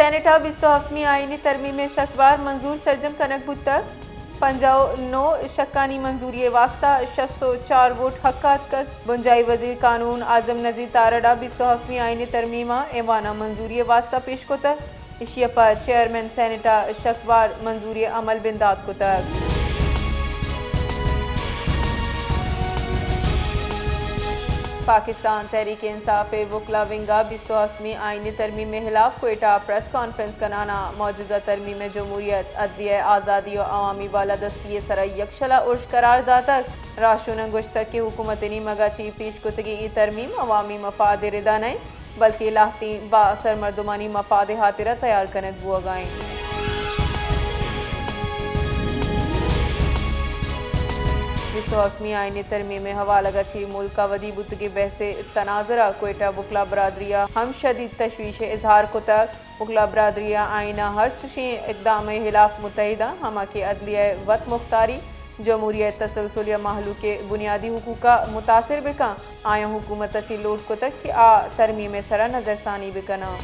سینیٹ ءَ بیست ءُ ہفتمی آئینی ترمیم ءِ شکبار منظور سرجم کنگ بوتگ۔ پنجاہ ءُ نو شکانی منظوری ءِ واستہ شست ءُ چار ووٹ حق ءَ اتکگ۔ بنجاہی وزیر قانون اعظم نذیر تارڑ ءَ بیست ءُ ہفتمی آئینی ترمیم ءَ ایوان ءَ منظوری ءِ واستہ پیش کتگ۔ ایشی ءَ پد چیئرمین سینیٹ ءَ شکبار منظوری ءِ عمل بندات کتگ۔ پاکستان تحریک انصاف ءِ وکلا ونگ ءَ بیست ءُ ہفتمی آئینی ترمیم ءِ ہلاف کوئٹہ ءَ پریس کانفرنس کنان ءَ مجوزہ ترمیم ءَ جمہوریت، عدلیہ ءِ آزادی ءُ عوامی بالادستی ءِ سرا یکشل ءَ ارش قرار داتگ۔ راہشوناں گوشتگ کہ حکومت ءِ نیمگ ءَ چہ پیش کتگیں اے ترمیم عوامی مفاد ءِ ردا نہ انت، بلکیں لہتیں بااثر مردمانی مفاد ءِ ہاترا تیار کنگ بوہگ ءَ انت۔ بیست ءُ ہفتمی آئینی ترمیم ءِ ہوالگ ءَ چہ ملک ءَ ودی بوتگیں بحث ءُ تناظر ءَ کوئٹہ وکلا برادری ءَ ہم شدید تشویش ءِ اظہار کتگ۔ وکلا برادری ءِ آئین ءِ ہر چشیں اقدام ءِ ہلاف متحد آں، ہما کہ عدلیہ ءِ وت مختاری، جمہوریہ ءِ تسلسل یا مہلوک ءِ بنیادی حقوق ءَ متاثر بہ کن، آیاں حکومت ءَ چہ لوٹ کتگ کہ آ ترمیم ءِ سرا نظرثانی بہ کناں۔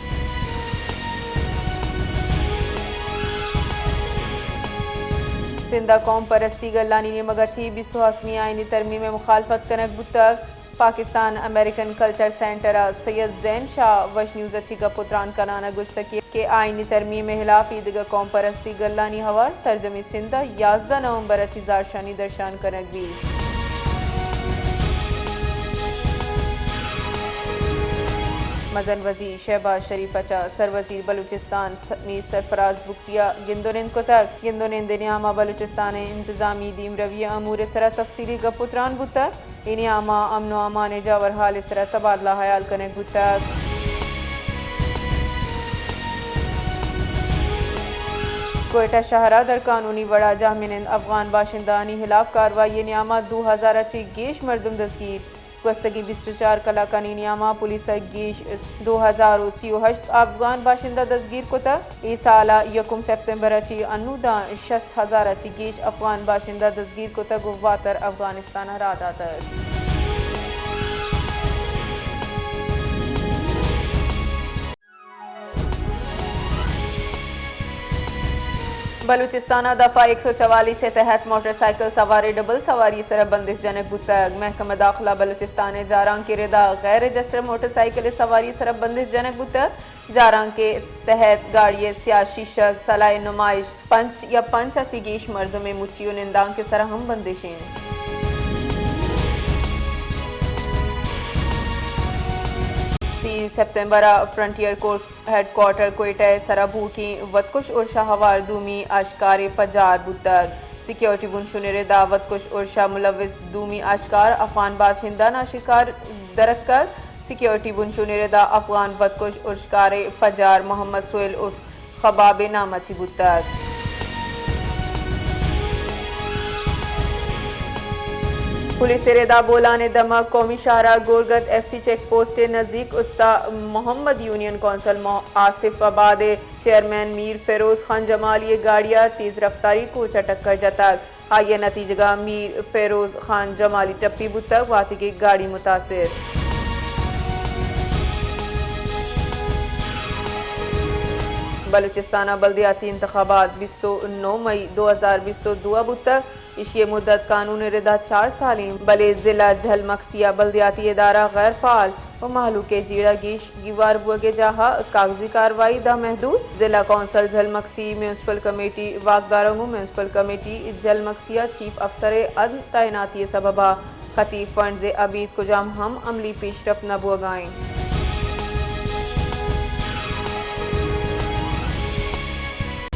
سندھ ءَ قوم پرستی گلانی نیمگ ءَ چہ بیست ءُ ہفتمی آئینی ترمیم ءِ مخالفت کنگ بوتگ۔ پاکستان امریکن کلچر سینٹر ءِ سید زین شاہ وش نیوز ءَ چہ گپ ءُ تران کنان ءَ گوشتگ کہ آئینی ترمیم ءِ ہلاف ایدگہ قوم پرستی گلانی ہوار سرجمیں سندھ ءَ یازدہ نومبر ءَ چہ زہرشانی درشان کنگ بیت۔ مزن وزیر شہباز شریف ءَ چہ سروزیر بلوچستان میر سرفراز بگٹی ءَ گند ءُ نند کتگ۔ گند ءُ نند ءِ نیام ءَ بلوچستان ءِ انتظامی دیمروی ءِ امور ءِ سرا تفصیلی گپ ءُ تران بوتگ۔ اے نیام ءَ امن ءُ امان ءِ جاور حال ءِ سرا تبادلہ ہیال کنگ بوتگ۔ کوئٹہ شہر ءَ در قانونی وڑ ءَ جاہ منند افغان باشندہانی ہلاف کاروائی ءِ نیام ءَ دو ہزار ءَ چہ گیش مردم دزگیر۔ گوستگیں بیست ءُ چار کلاکانی نیام ءَ پولیس ءَ گیش دو ہزار ءُ سی ءُ ہشت افغان باشندہ دزگیر کتگ۔ اے سال ءِ یکم سپتمبر ءَ چہ انوں داں شست ہزار ءَ چہ گیش افغان باشندہ دزگیر کتگ ءُ واتر افغانستان ءَ راہ داتگ۔ بلوچستان ءَ دفعہ ایک سو چوالیس ءِ تحت موٹر سائیکل سوار ءِ ڈبل سواری ءِ سرا بندش جنگ بوتگ۔ محکمہ داخلہ بلوچستان ءِ جارانک ءِ ردا غیر رجسٹر موٹر سائیکل ءِ سواری ءِ سرا بندش جنگ بوتگ۔ جارانک ءِ تحت گاڑی ءِ سیاہ شیشگ، سلاہ ءِ نمائش، پنچ یا پنچ ءَ چہ گیش مردم ءِ مچی ءُ نندانک ءِ سرا ہم بندش انت۔ سی سپتمبر ءَ frontier corps headquarter Quetta ءِ سرا بوھوکیں وتکش ارش ءَ ہوار دومی آشکارے پجار بوتگ۔ سیکیورٹی بنشون ءِ ردا وتکش ارش ءَ ملوث دومی آشکار افغان باشندہ ناشرکار درتکگ۔ سیکیورٹی بنشون ءِ ردا افغان وتکش ارشکار ءِ پجار محمد سہیل عرف خباب ءِ نام ءَ چہ بوتگ۔ پولیس ءِ ردا بولان ءِ دمگ قومی شاہراہ گورگت ایف سی چیک پوسٹ ءِ نزیک استا محمد یونین کونسل مح-، آصف آباد ءِ چیئرمین میر فیروز خان جمالی ءِ گاڑی ءَ تیز رفتاری کوچ ءَ ٹکر جتگ۔ آئی ءِ نتیجگ ءَ میر فیروز خان جمالی ٹپی بوتگ، وھدے کہ گاڑی متاثر۔ بلوچستان ءَ بلدیاتی انتخابات بیست ءُ نو مئی دو ہزار بیست ءُ دو ءَ بوتگ۔ ایشی ءِ مدت قانون ءِ ردا چار سال انت، بلے ضلع جھل مکسی ءَ بلدیاتی ادارہ غیر فعال ءُ مہلوک ءِ جیڑہ گیش گیوار بوگ ءِ جاہ ءَ کاغذی کاروائی داں محدود۔ ضلع کونسل جھل مکسی، میونسپل کمیٹی واکدارنگو میونسپل کمیٹی جھل مکسی ءَ چیف افسر ءِ عدم تعیناتی ءِ سبب ءَ خطی فنڈز ءِ ابید کجام ہم عملی پیشرفت نہ بوگ ءَ انت۔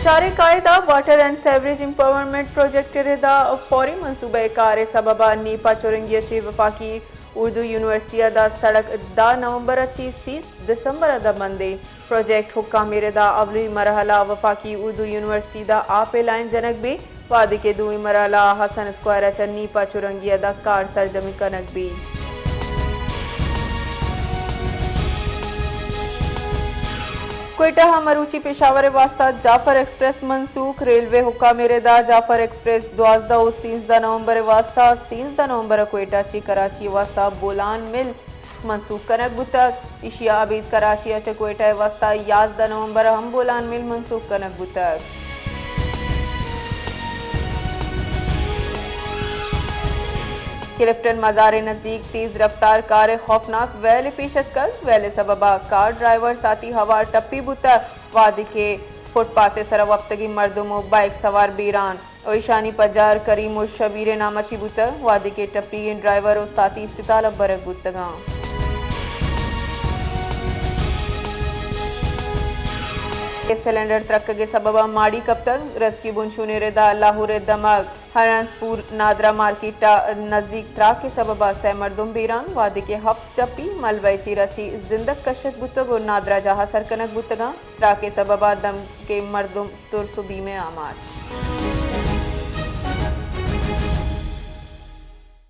چاریں قائد ءَ water and sewerage empowerment project ءِ ردا فوری منصوبہ کار ءِ سبب ءَ نیپا چرنگی ءَ چہ وفاقی اردو یونیورسٹی ءَ داں سڑک دہ نومبر ءَ چہ سی دسمبر ءَ داں بندیں۔ پروجیکٹ حکام ءِ ردا اولی مرحلہ وفاقی اردو یونیورسٹی داں آپ ءِ لائن جنگ بیت، وھدے کہ دومی مرحلہ حسن اسکوائر ءَ چہ نیپا چرنگی ءَ داں کار سرجم کنگ بیت۔ کوئٹہ ءَ مروچی پشاور ءِ واستہ جعفر ایکسپریس منسوخ۔ ریلوے حکام ءِ ردا جعفر ایکسپریس دوازدہ ءُ سیزدہ نومبر ءِ واستہ، سیزدہ نومبر ءَ کوئٹہ چہ کراچی ءِ واستہ بولان مل منسوخ کنگ بوتگ۔ ایشی ءَ ابید کراچی ءَ چہ کوئٹہ ءِ واستہ یازدہ نومبر ءَ ہم بولان مل منسوخ کنگ بوتگ۔ کلفٹن مزار ءِ نزیک تیز رفتار کار ءِ خوفناک ویل پیش اتکگ۔ ویل ءِ سبب ءَ کار ڈرائیور ساتی ہوار ٹپی بوتگ، وہدے کہ فٹ پاتھ ءِ سرا وپتگیں مردم و بائیک سوار بیران و ایشانی پجار کریم و شبیر ءِ نام ءَ چی بوتگ، وہدے کہ ٹپیگیں ڈرائیور و ساتی اسپتال ءَ برگ بوتگاں۔ گیس سلنڈر ترکگ ءِ سبب ءَ ماڑی کپتگ، ریسکیو بنشون ءِ ردا لاہور ءِ دمگ ہرنز پور نادرا مارکیٹ ءِ نزیک تراک ءِ سبب ءَ سئے مردم بیران، وہدے کہ ہپت ٹپی ملبہ ءِ چیرا چی زندگ کشگ بوتگ و نادرا جاہ ءَ سر کنگ بوتگاں۔ تراک ءِ سبب ءَ دمگیں مردم ترس و بیم ءِ آماچ۔